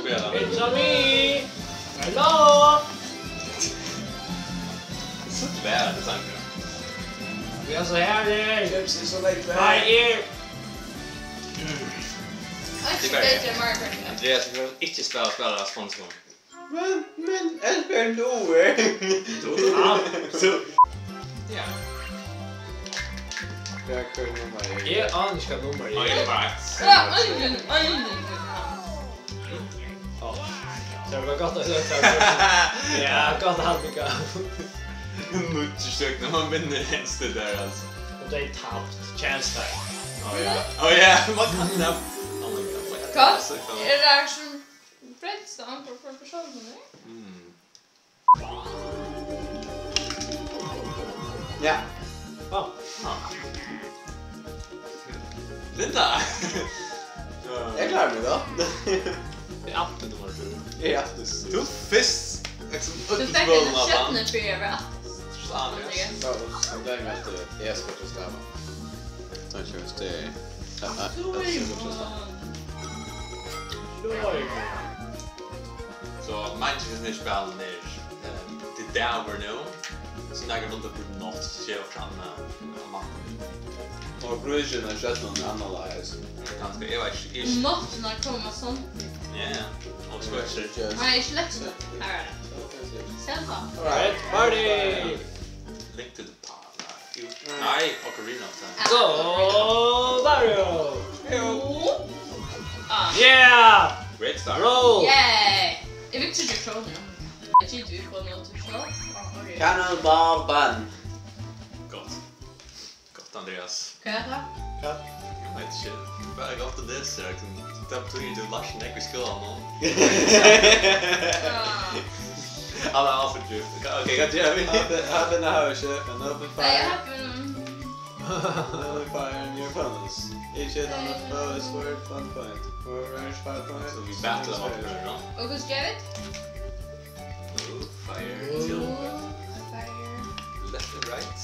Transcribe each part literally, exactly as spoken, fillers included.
It's a me! Hello! So glad at the time. We are so happy! Gypsy, so late, man. Hi, here! Ikki betri enn Mario Kart. Andreas, vit kunnu ikki spæla, spæla sponsor. Men, men, Esbjørn dugir. Tú, tú, ja. Tú. Ja. Hvat, hvør nummar er? Eg áni ikki, hvat nummar er. Oj, oj, oj. Ja, oj, oj, oj. Ó. Tað var gott at høyra tað. Ja, gott at halda í gang. Nú ikki sjøkna, man vinnur helst tað har, altso. Og tað er tapt. Chance time. Ó, ja. Ó, ja, man kann tapa. Oh my God. Hvat? Er tað sum Brenslan på profesjonen, ne? Mm. Ja. Ó. Á. Linda! Eg klári meg, tá. Eg er altíð nummar fýra. Eg er altíð. Tú fyrst. Tú fekk ein stjørnu fyri at vera aftast. Sanniliga. Tá, so gloymi eg at eg skal til skúla. Tað kemur til. Ja, ja, ja, so er tað. So, Manchester spælir, eh, til dagur nú. So nakar rundt um nátt, so sé okkurt annað, eh, á morgun. Og prísurin á stjørnum er annarleiðis. Kanska, eg veit ikki, ikki. Um náttina koma song. Ja, ja. Og so er tað. Nei, ikki lett. All right. Selva. All right. Party! Link to the Nei, Ocarina of Time. Go, Mario! Jú. Ah. Yeah! Great start. Roll! Yay! Eg fekk tríggjar krónur. Eg tjenti upp á nú til sjálv. Ah, ok. Cannonball Bun. Gott. Gott, Andreas. Hvat er tað? Hvat? Eg veit ikki. Bara gott at lesa, liksom. Tað betýr, tú lært nógv í skúlanum. Ah. Hann er alt for djúpt. Ok, ok, hvat gera vit? Happen, happen, happen, happen, happen. Nei, happen. Another fire in your furnace. Each hit on the foe is worth one point. For range five points. So we battle up here, no? Og hvussu gera vit? Ooh, fire. Ooh, fire. Left and right.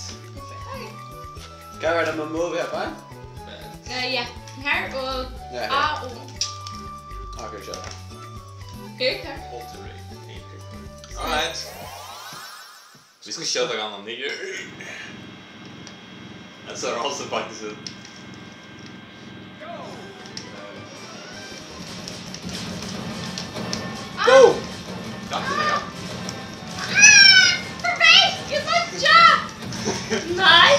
Hey. Hvat var tað við move her, hva? Eh, ja. Her og ja, her. A og. Ok, kjør. Her, her. Alright. Vit skulu skjóta gamlan niður. Eg sá Rosa faktiskt út. Go! Go! Rætt inn, ja. Ah! Perfekt! Eg sá ikki! Nei!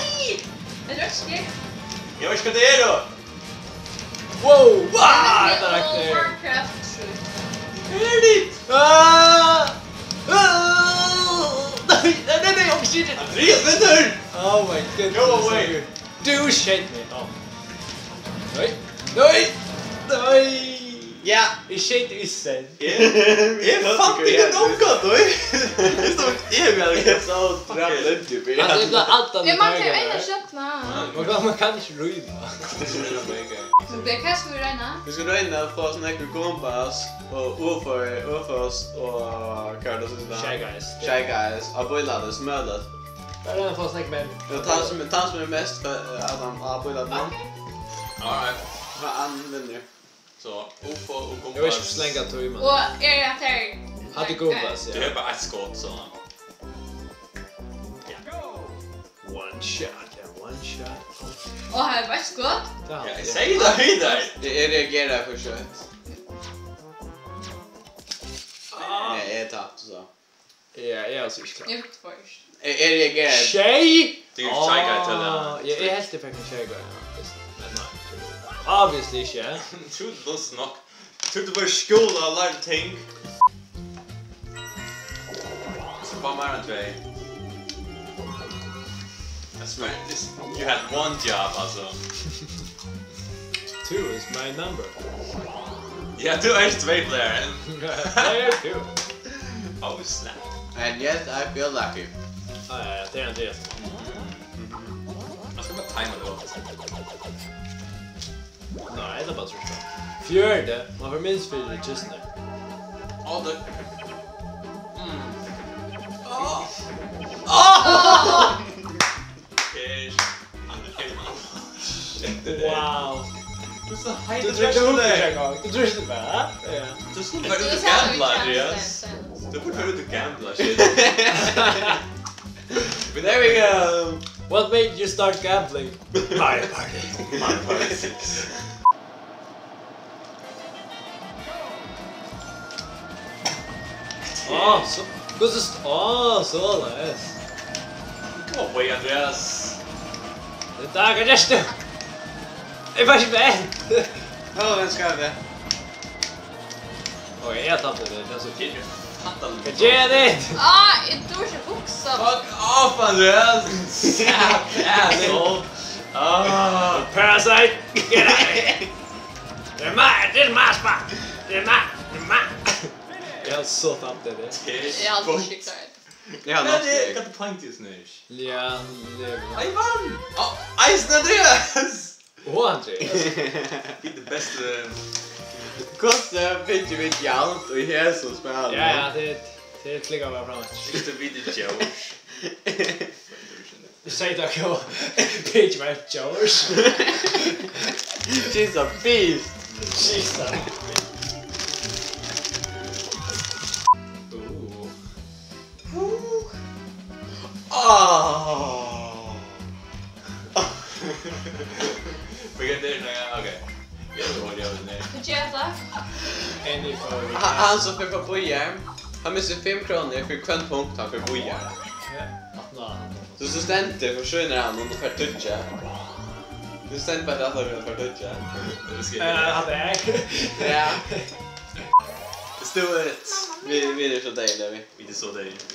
Eg veit ikki. Eg veit ikki hvat tað er, tá. Wow! Wow! Hetta er ekta. Warcraft. Hva er tað? Ah! Ah! Nei, nei, nei, nei, oh, shit. Andreas vinnur! Oh my goodness. Go away. Du skjøt meg. Oh. Nei. Nei. Nei. Ja. Eg skjøt í senn. Eg, eg fann teg ikki ongantíð. Eg stóð evig her. Eg sá drap Lindy í byrjan. Altso, eg bleiv allan. Eg manglar eina stjørnu. Man kann, man kann ikki rýma. Men hvat skal vit royna? Vit skulu royna at fáa sovorðnar Goombas og Ufos, Ufos og hvat er tað sum tað? Shy Guys. Shy Guys. Á bílæti, sum møguligt. Bara royna at fáa sovorðnar menn. Ja, tann sum, tann sum er mest, eh, at hann á bílætinum. Ok. Alright. Hann vinnur. So, Ufo og Goombas. Eg vil ikki slanga tíman. Og er at tær... Hatta er Goombas, ja. Tú hevur bara eitt skot, so. Ja. One shot, ja, one shot. Og har er bara eitt skot. Ja, eg segði tað við tær. Eg, eg reageraði for skjótt. Ah. Nei, eg tapti, so. Ja, eg eri altso ikki klár. Eg fekk tveir. Eg, eg reageraði. Sjey? Tú er Shy Guy til tað. Ja, eg helt eg fekk ein Shy Guy, ja. Men nei, obviously ikki. Trúði tú lurtaði nokk. Trúði tú var í skúla og lærdi ting. So fá mær ein tvey. I swear, this, you had one job, altso. Two is my number. Ja, tú ert tveyplayer. Player two. Oh, snap. And yes, I feel lucky. Ah, ja, ja, tað er Andreas. Eg skal bara timeout. Nei, tað er bara trýst. Fjøruti. Man fær minst fyri kistuni. Á, tað. Mm. Á. Á! Wow. Hvussu heitir tú? Tú trýstir bara. Ja. Tú skuldi verið úti og gambla, Andreas. Tú burdi verið úti og gambla, shit. But there we go. What made you start gambling? Mario Party. Mario Party six. Á, so, hvussu st-, á, soleiðis. Come on, boy, Andreas. Tað er tað, hvat gert tú? Eg fái ikki vel. Ó, vit skulu vel. Ok, eg tapti tað, tað er so kjipt. Hvat geri eg? Á, eg dugi ikki at hugsa. Fuck off, Andreas. Asshole. Ah. Parasite. Get out of here. Tað er meg, tað er meg, spa. Tað er meg, tað er meg. Eg havi so tapt tað. Eg havi aldri skikt tað. Eg havi nokk. Hvat er, hvat er pointið í snitch? Ja, tað er. Eg vann! Á, eisini Andreas! Og Andreas. Vit eru bestu. Hvussu fingu vit gjald í hesum spælinum? Ja, ja, tað, tað klikkar bara fram. Ikki vit í Josh. Seyð tað, hvat? Page var Josh. She's a beast. She's a beast. Ooh. Ooh. Ah. Forget it, no, yeah, okay. Eg vil hava tað. Hvat ger tað? Any for Ha-, hann sum fer forbi her, hann missir fimm krónur fyri hvønn punkt hann fer forbi her. Ja. Aftan á hann. So, so stendur, forsýnir hann, um tú fær tíggju. Tú stendur bara aftan, um tú fær tíggju. Eh, hatta er. Ja. Let's do it. Vit, vit eru so deyðiligir, vit. Vit eru so deyðiligir.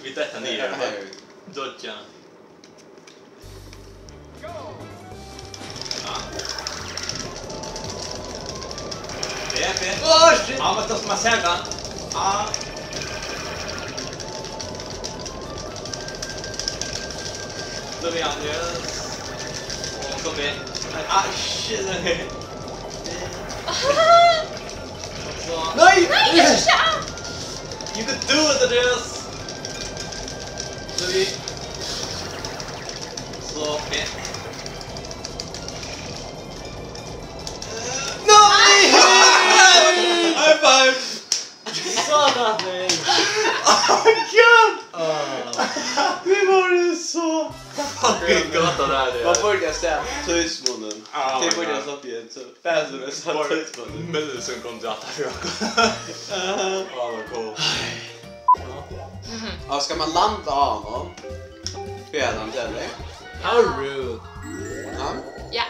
Vit detta niður. Her. Dodja. Det er fint. Åh, shit! Ja, men da skal man se den. Ah. Så vi andre. Og så vi. Ah, shit. Så. Nei! Nei, ikki skjá! You could do it, Andreas! Sorry. So, okay. No! Nei! High five! Satan, nei! Oh my god! Ah. Vit vóru so fucking gott av tað har. Man burde ha sett tíðsmunin. Oh my god. Tey burde ha sloppið inn, so. Bara so, so tíðsmunin. Medicine kom til at ta fyri okkum. Oh, my god. Mhm. Og skal man landa á honum? Fyri at hann telur? How rude. Ha? Ja.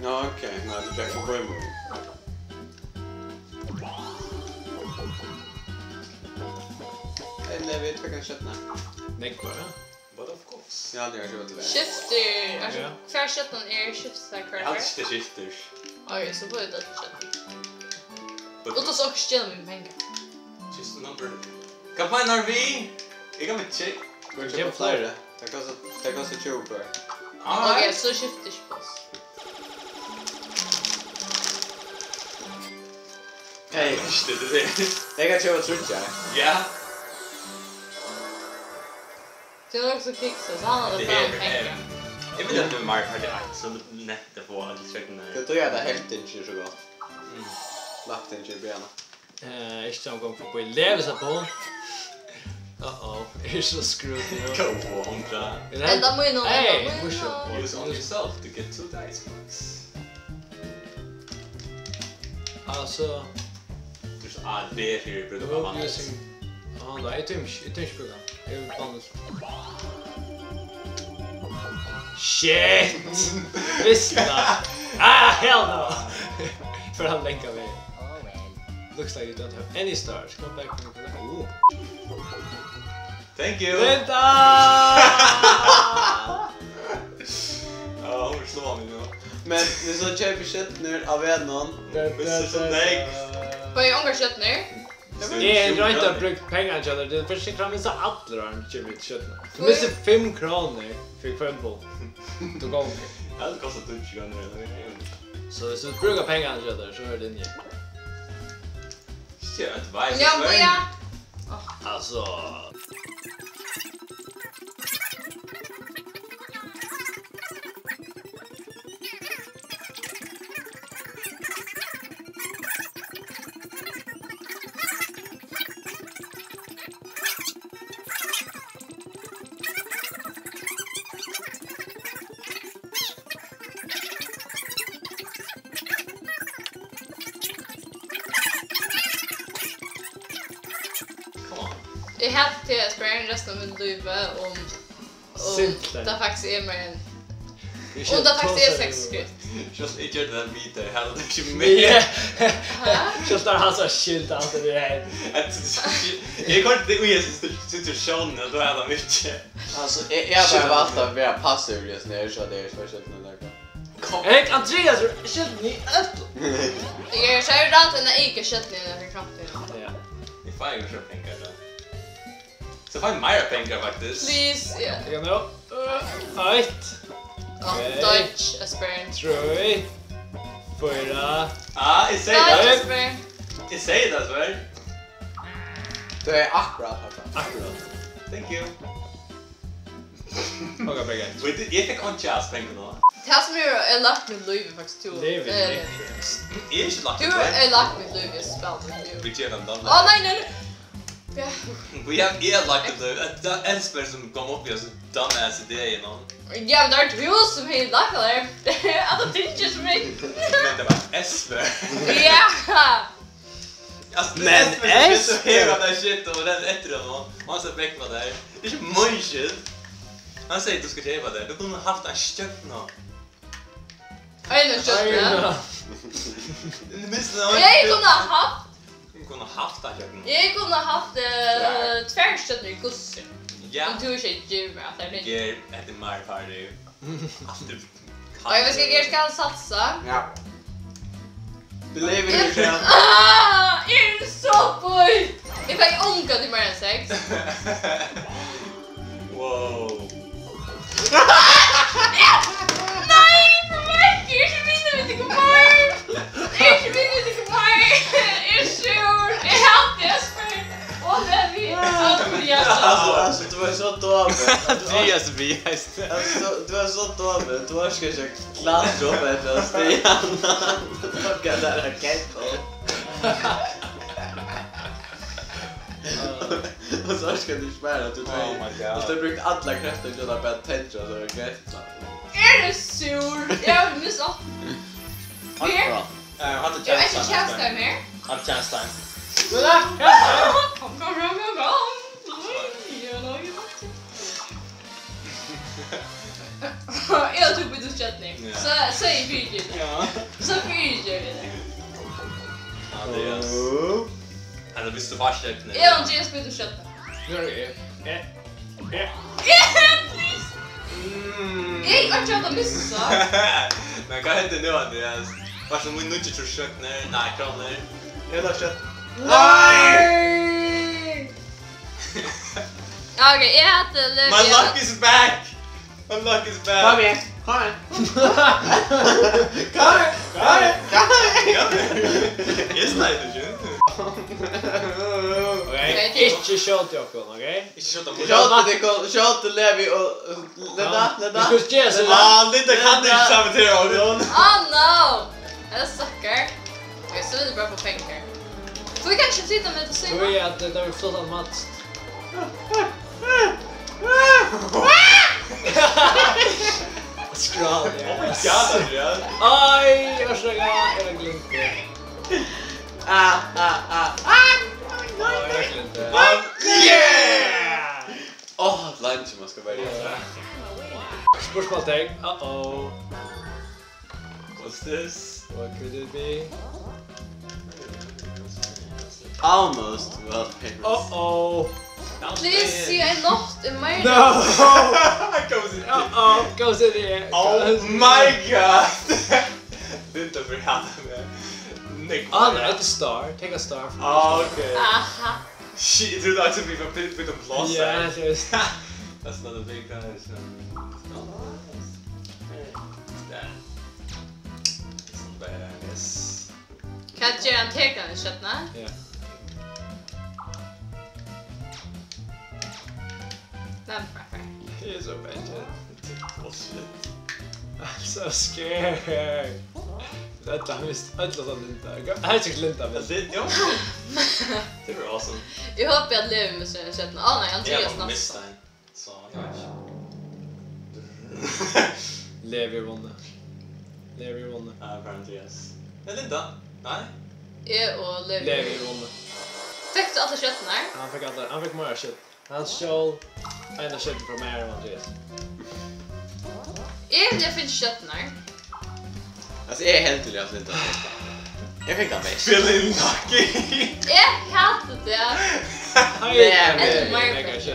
Ja, ok. Nei, tú gekk forbi meg. Ella vit fekk ein stjørnu. Nógvar, ja. But of course. Ja, tað er so tað. Skiftir, altso, ja. Hvar stjørnan er, skiftir tað hvør ferð? Alt skiftir. Ok, so fáa vit øll stjørnur. But og tað er so okkurt stjørnur við pengar. Just a number. Hvat meinar tú? Eg kann ikki. Tú kann keypa fleiri. Tað kostar, tað kostar tjúgu hvør. Ok, so skiftir ikki pláss. Hey. Eg kann keypa tríggjar. Ja. Tað er nokk so kiksað, so hann hevur bara pengar. Eg vil at tú Mario Party eitt, so nett at fáa allar stjørnurnar. Tað er tí at helvtingin er so gott. Mm. Helvtingin er bjørna. Eh, ikki hann kom forbi Levis á pól. Uh-oh, er so screwed nú. Go for hundrað. Enda mín, enda mín. Hey, push up. Use on yourself to get two dice points. Altso. Tú ert A D fyri brúk av vann. Using. Ah, nei, eg tími ikki, eg tími ikki brúka hann. Eg vil banna. Shit! Visst tað. Ah, hell no! For hann lengra veg. Looks like you don't have any stars. Come back when you collect. Ooh. Thank you. Linda! Ja, hon vil slå meg nú. Men viss tú keypir stjørnur av vegnum. Viss tú so nógv. Fái eg ongar stjørnur? Eg royndi at brúkt pengarnar hjá tær. Tú fert sikkurt at missa allar, áðrenn tú kemur til stjørnuna. Tú missir fimm krónur fyri hvønn punkt tú gongur. Ja, tað kostar tíggju krónur, ella hvat er tað? So viss tú brúkar pengarnar hjá tær, so er tað inni. Ikki advice. Ja, bíða. Altso. Eg helt til at spara restina av mínum lívi um, um Simpelthen. Tað faktiskt er meir enn, um tað faktiskt er seks skritt. Sjálvt eg gjørdi tað við tær, hevði tað ikki meir. Ja. Sjálvt tað er hann sum skylda alt tað her. At, eg koyrdi teg í hesa situ-, situatiónina, og tú hevði tað mikið. Altso, eg, eg havi bara valt at vera passivur í hesum her, so at eg ikki fái skyldina. Kom. Hey, Andreas, er skyldin í øllum. Eg eri so rátt enn at eg ikki er skyldin í nakrum krafti. Ja. Eg fái jú so pengar, so. So fái eg meira pengar, faktiskt. Please, ja. Eg kann nú. Eitt. Á, tvey. Dodge, Esbern. Trý. Fýra. Ah, eg sigi tað. Dodge, Esbern. Eg sigi tað, Esbern. Tað er akkurát, akkurát. Akkurát. Thank you. Okey, very good. Veit tú, eg fekk einki av pengunum. Tað sum er, er lagt mítt lív í, faktiskt, tú. Lív í, eh, lív í. Eg er ikki lagt tú mítt lív. Er lagt mítt lív í spæl, tú. Vit gera ein dumbass. Á, nei, nei, nei. Ja. Vit hava, eg lagt mítt lív. Tað er Esbern sum kom upp í hesa dumbass idé, you know. Ja, men tað er tú sum hevur lagt tað har. At tað er ikki sum eg. Men tað var Esbern. Ja. Altso, men Esbern, Esbern, tú hevur tað shit og renn eftir honum. Hann sá vekk frá tær. Tað er ikki mín skyld. Hann segði, tú skalt geva tær. Tú kundi havt ein stjørnu. Eina stjørnu. Eina. Eg kundi havt. Tú kundi havt ein stjørnu. Eg kundi havt, eh, tvær. Tvær stjørnur í hvussu? Ja. Um tú ikki gevur mær tær. Ger, hetta er meir farligt. Alt er Oj, vi skal gera skal satsa. Ja. Believe in yourself. Ah, eg eri so bøtt. Eg fekk ongantíð meira enn seks. Wow. Nei, for meg, eg eri ikki vinur við tykkum meir. Eg eri ikki vinur við tykkum meir. Eg eri sur. Eg hati Esbern. Og Levi. Altso, altso, tú ert so dum. Andreas, vit heist. Altso, tú ert so dum. Tú orkar ikki klatra upp eftir stiganum. Tú orkar bara at ketta. Og so orkar tú ikki meira, tú, oh my God. Tú hevur brúkt allar kreftir til at bara tendra og so ketta. Eg eri sur. Eg havi mist alt. Her. Eh, hatta er chance time, Esbern. Hatta er chance time. Kom, kom, kom, kom, kom. Eg og tú býta stjørnur. Ja. So, so eg fyrigeri. Ja. So fyrigeri eg tað. Andreas. Ella vilt tú fáa stjørnur? Eg og Andreas býta stjørnur. Ja, ja. Ja. Ja, please. Mm. Eg orki ikki at missa. Men hvat hendir nú, Andreas? Var so mín níggjuogtrýss stjørnur? Nei, krónur. Eg lagt stjørnu. Nei! Ja, ok, eg hati Levi. My luck is back! My luck is back! Kom her, kom her. Kom her, kom her, kom her. Eg sneiði ikki. Ok, ikki skjóta okkum, ok? Ikki skjóta okkum. Skjótið tykkum, skjótið Levi og Linda, Linda. Vit skulu gera so. Linda, Linda kann ikki sabotera okkum. Oh no! Eg sukkar. Ok, so vil eg bara fáa pengar. Hví kann eg ikki flyta meg til síðuna? Tí at, eh, tað er flott at match. Skral, ja. Oh my God, Andreas. Ai, orsaka, eg gløymdi. Ah, ah, ah, ah. Ai, eg gløymdi. Ah, yeah! Åh, leingi man skal verja. Spurdsmál tey. Uh-oh. What's this? What could it be? Almost world famous. Uh-oh. Please, you are not in my... No! Goes in. Uh-oh, goes in here. Oh my God! Linda, fyri at hata meg. Nick. Ah, no, it's a star. Take a star from... Ah, okay. Aha. Shit, eg trúði eisini vit var bygd, bygd um pláss her. Yeah, just... That's not a big guy, so... Damn. It's not bad, I guess. Hvat ger hann, tekur hann stjørnuna? Ja. Nei, bara fer. Eg eri so bangin. Bullshit. I'm so scared. Ella hann misti øll at Linda. Helst ikki Linda, men... Tað, ja. Tað var awesome. Eg hopi at Levi missir ein stjørnu. Á nei, Andreas næstan. Eg havi mist ein. So, eg veit ikki. Levi er vunnið. Levi er vunnið. Ja, apparently, yes. Men Linda? Nei? Eg og Levi. Levi er vunnið. Fekk tú allar stjørnurnar? Hann fekk allar, hann fekk meira stjørnur. Hann stjól eina stjørnu frá mær og Andreas. Eg vildi fingið stjørnurnar. Altso, eg helt til at flyta. Eg fekk tað best. Feeling lucky. Eg helt tað. Nei, ella nei, meira nei, kanska.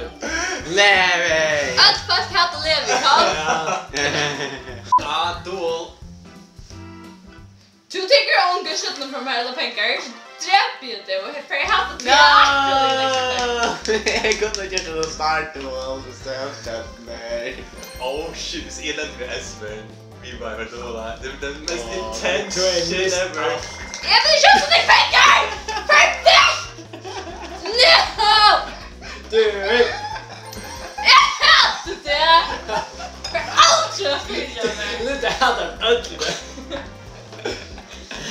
Nei. Øll fólk hata Levi, kom. Ja. Ah, duel. Tú tekur onga stjørnu frá mær ella pengar, so drepi eg teg og eg fari at hata teg akkurát í næstu ferð. Eg kundi gjørt tað start og so start. Oh shit, hvis eg lendi við Espen, við bara Verdula. Tað er tann mest intense shit ever. Eg vil ikki hava tínar pengar! Ferdigt! No! Dude. Eg hati teg! Fer aldri at fylgja mær. Nú, tað hatar øll.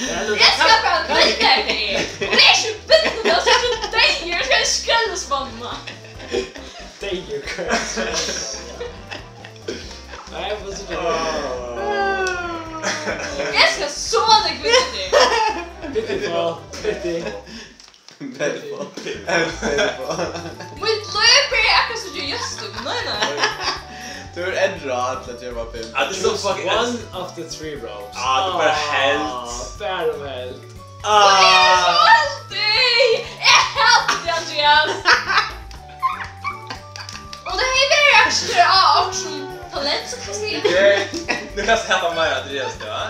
Eg skal bara vinna teg. Hon er ikki vinnandi, so er tú deyður. Eg skal skrellispanna. Deyður, hvat? Nei, eg má síggja. Eg skal so nógv vinna teg. Pitiful, pity. Pitiful. Pitiful. Mítt lív er akkurát sum hjá Justin. Nei, nei. Tú hevur enn ráð til at geva fimm. Ah, tað er so fucking one of the three ropes. Ah, tú bara helt. Ah, bara helt. Ah. Og eg er so heldig! Eg haldi, Andreas! Og tað hevði verið ekstra á okkurt sum talent, so kanska eg... Nú kanst tú hata meira, Andreas, tú, ha?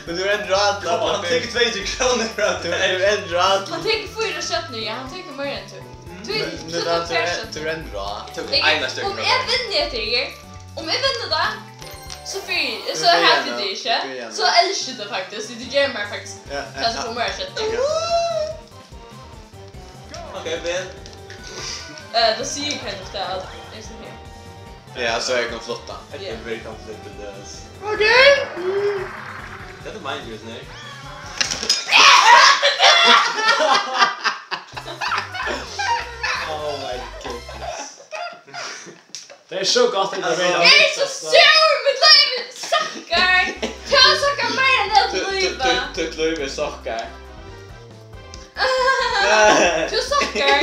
Men tú hevur enn ráð til... Hann tekur tvey hundrað krónur frá tær. Tú hevur enn ráð til... Hann tekur fýra stjørnur, ja, hann tekur meira enn tú. Tú, men, tú, men tú, tú, tú hevur enn ráð. Eg tók eina stjørnu frá tær. Um eg vinni hetta her, um eg vinni tað, so fari eg, so hati eg teg ikki. So elski eg teg faktiskt, tú gevur mær faktiskt kanska meira stjørnur. Ok, vel. Eh, tað sigur kanska at eg skal her. Ja, so er eg komið flott, tá. Eg eri very confident in this. Ok. Hvat er meiningin við hesum her? Oh my goodness. Tað er so gott, at... Altso, eg eri so súr, mítt lív sakkar. Tú sakkar meira enn alt lív. Títt lív er sakkað. Tú sakkar.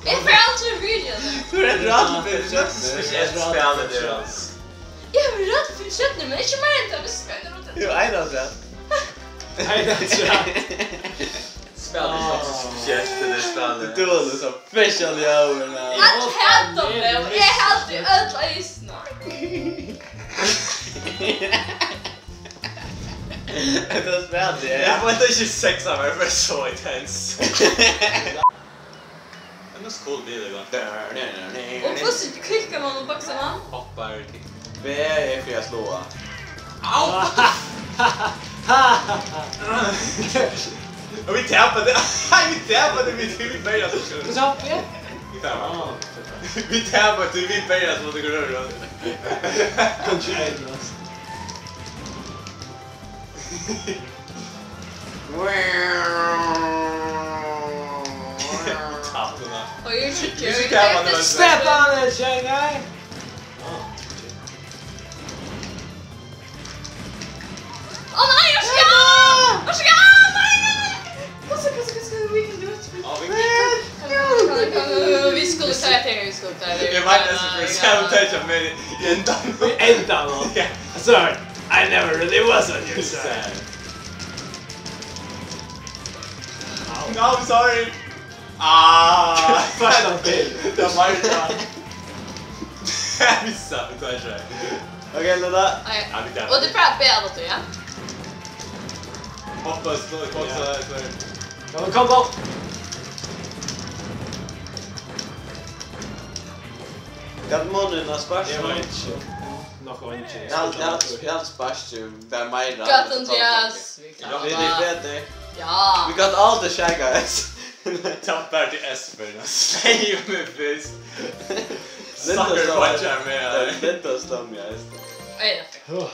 Eg fari aldri at byrja tað. Tú hevur enn ráð til fimm stjørnur. Spesielt spælið, tað er, altso. Eg havi ráð til fimm stjørnur, men ikki meira enn tað, viss eg spæli út. Jú, ein afturat. Ein afturat. Spælið er so spesielt, tað spælið. Tú dugir so special, ja, men, eh. Øll hata meg, og eg haldi øll eisini. Hetta spælið er... Eg veit ikki, seks av mær var so intense. Tað er so cool, tað er gott. Og hvussu klikkar mann og boksar mann? Hoppar, klikkar. B er fyri at sláa. Au! Og vit tapa tað. Nei, vit tapa tað, vit, vit berjast. Hvussu hoppi eg? Vit tapa. Ah. Vit tapa tað, vit berjast móti hvørjum øðrum. Kanska ein, altso. Taptu hana. Og eg skilji ikki, hvat tað var. Step on it, Shanghai! Ó nei, Oskar! Oskar! Nei, nei, nei! Kom so, kom so, kom so, we can do it. Á, vit... Kom, kom, kom, kom, kom, vit skulu klára tað, vit skulu klára tað. Eg veit, eg skal sabotage meg í endan. Í endan, ja. Sorry, I never really was on your side. No, I'm sorry. Ah, final fail. Tað var ikki tað. Eg vissi at tað var ikki. Ok, Linda. Nei. Ja, vit gera tað. Og tú prøvar at bera tað, ja? Hoppa, slå, boksa, ja. Slå. Kom, kom, kom. Hvat munur á sparki? Eg veit ikki. Nokk eingin. Eg helt, eg helt, eg helt sparki var meira. Gott, Andreas. Vit eru betur. Ja. We got all the Shy Guys. Tað var bara til Espen. Save me, please. Sucker puncher meg. Linda stommi, ja. Ey, ja.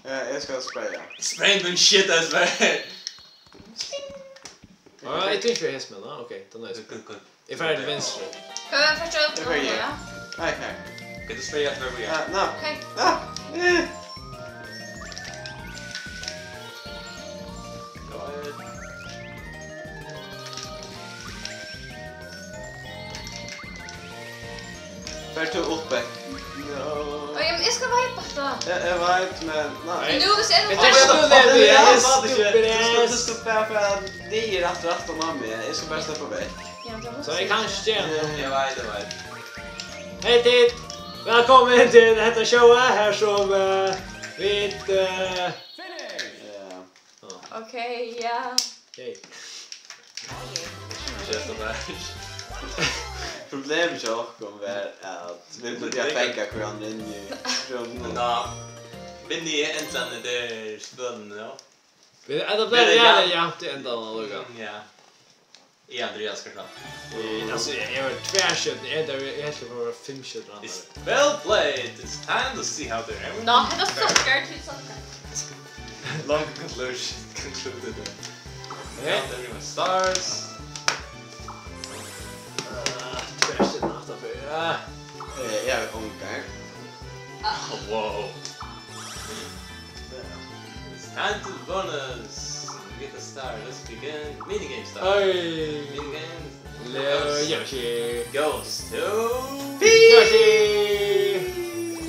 Ja, eg skal spraya. Spray den shit, Espen. Alright, eg tími ikki við hesum, men, ah, ok, tað er nice. Good, good, good. Eg fari til vinstru. Hvat var fyrsta? Eg fari her. Nei, her. Get the spray out of everywhere. Ah, no. Hey. Ah. Go ahead. Ert tú uppi? No. Oj, men eg skal veipa hatta. Eg, eg veit, men nei. Nú, hvis eg nú... Hetta er stupid ass, stupid ass. Tú skal, tú skal bara fara niður aftur, aftur á meg. Eg skal bara sleppa vekk. Ja, men... So eg kann ikki gera tað. Eg veit, eg veit. Hey tit! Vælkomin til hetta showið, her sum, eh, vit, eh, ja. Ok, ja. Hey. Skjótt og bært. Problemið hjá okkum var, at vit plagdu at fanga hvønn annan inni í rúminum. Ja. Vinni eg enntá tær spølini, ja. Vit, ella bleiv tað javnt í endanum allíkavæl. Mm, ja. Eg, Andreas, skal fram. Eh, altso, eg, eg var tvær skjótt, eg, eg helt eg var fimm skjótt. It's well played. It's time to see how they're... Ná, hetta sokkar til sokkar. Long conclusion, concluded. Okay. Count everyone stars. Ah, tvær skjótt aftur. Ah. Eh, eg havi ongar. Ah. Wow. It's time to bonus. Get a star. Let's begin. Minigame start. Oi. Minigame. Le-, Yoshi. Goes to Yoshi.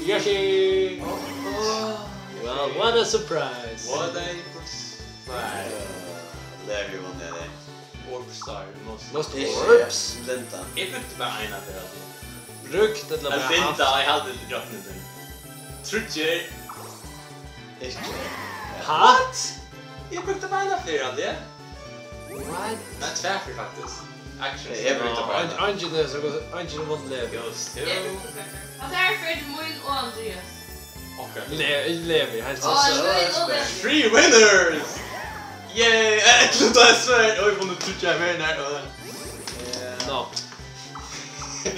Yoshi. Oh. Well, what a surprise. What a surprise. Levi vann tað. Orb star, most... Most orbs? Linda. Eg brúkti bara eina ferð av tí. Brúkt ella bara haft? Linda, eg haldi til drottningin. Tríggir. Ikki. Ha? What? Eg brúkti bara eina ferð av tí. What? Nei, tvær ferð, faktiskt. Actually. Eg brúkti bara eina. Eingin er so góð, eingin er vond levi. Goes to... Eg brúkti bara eina ferð. Hatta er ferð mín og Andreas. Okay. Le-, Levi, heilt... Á, sikkurt. Levi, Levi. Three winners! Yay! Eh, eg trúði tað var svørt. Oj, vunnu tríggjar meir enn her. Oj. Eh. Ná.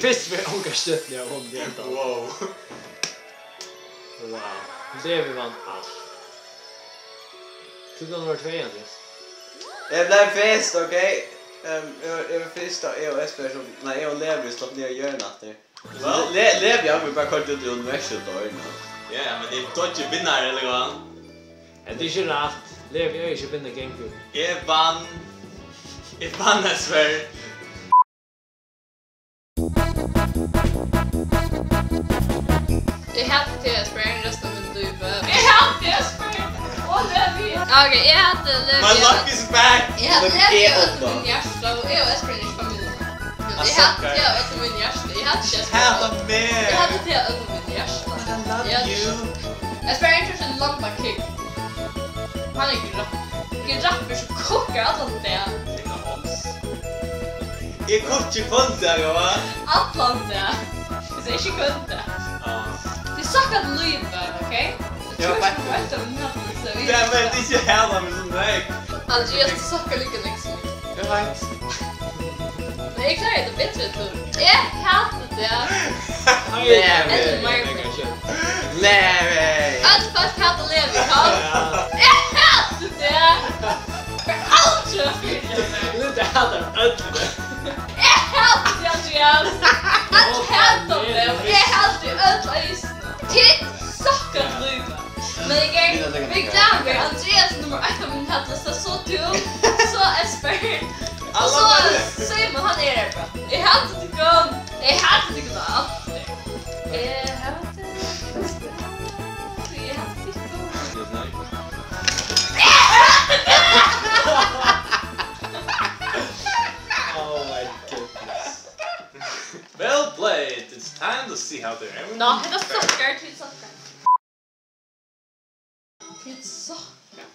Fyrst við ongar stjørnur, eg vann við hetta. Wow. Wow. Levi vann alt. Tú kann vera tvey, Andreas. Eg bleiv fyrst, ok? Ehm, eg var, eg var fyrst, og eg og Espen, nei, eg og Levi slapp niður á jørðina aftur. Well. Le-, Levi, hann vil bara koyra út í university, no? Ja, ja, men eg tók ikki vinnari, ella hvat? Hetta er ikki rætt. Levi er ikki vinna gengur. Eg vann. Eg vann, Espen. Eg hati teg, Espen, restina av mínum lívi. Eg hati teg, Espen! Og Levi! Ok, eg hati Levi. My luck is back! Eg hati Levi av øllum mínum hjarta, og eg og Espen eru ikki familja. Eg hati teg av øllum mínum hjarta. Eg hati teg, Espen. Hata meg! Eg hati teg av øllum mínum hjarta. But I love you. Espen er ein lamba king. Hann er grapp. Grappur sum kokkar allan dag. Eg kokki hvønn dag, hva? Allan dag. Eg sigi ikki hvønn dag. Ah. Tú sokkar til lívið, ok? Ja, tú ert faktiskt. Veit at vit hava mist av... Ja, men tað er ikki her, men so nei. Andreas, tú sokkar líka nógv sum eg. Eg veit. Men eg klári tað betri enn tú. Eg hati teg. Levi. Ella meir. Levi. Øll fólk hata Levi, ha? Ja. Eg hati teg. Eg fer aldri at fyri. Linda hatar øll. Eg hati teg, Andreas. Øll hata teg. Eg hati øll eisini. Tit sokkar til lívið. Men eg er, vit gleða meg. Andreas er nummar eitt á mínum hallista, so tú, so Espen. Og so Simon, hann er her bara. Eg hati tykkum. Eg hati tykkum altíð. Eg hati tykkum. Eg hati tykkum. Oh my goodness. Well played. It's time to see how they're... Ná, hetta sokkar til sokkar. Tit sokkar.